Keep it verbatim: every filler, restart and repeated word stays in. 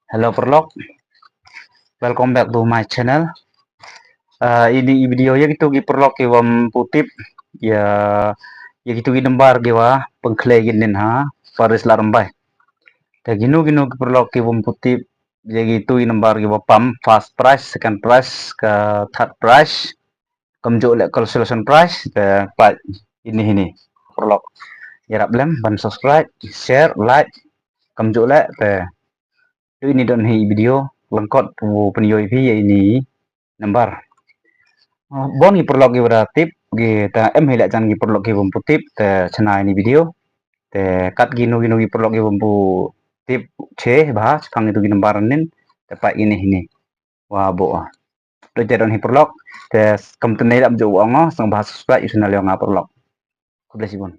Hello paralok. Welcome back to my channel. Ah, ini i video ya kitu ki paralok ki wa pu tip ya, ya kitu ki number ki wa pynkhlei ki nin ha Paris Ladrymbai. Te kinu kinu ki paralok ki wa pu tip ya kitu ki number ki wa pam first prize, second prize, ka third prize, kamjooh le consolation prize, te pat ini hini. Paralok, yarap lem ban subscribe, share, like, kamjooh le te tu ini don hi video lyngkot pu pynyoo i phi ya ini number. Ah, bon ki paralok ki wa da tip, ki ta em hi le jan ki paralok ki wa pu tip, te chna ini video. Te kat kinu kinu ki paralok ki wa pu tip che bha chaphang kitu ki number nin, te pat ini hini. Wa bo. Tu te don hi paralok, te kam tu nei lam jo wa ngo, sang bha subscribe i channel yong nga paralok. Khublei chibun.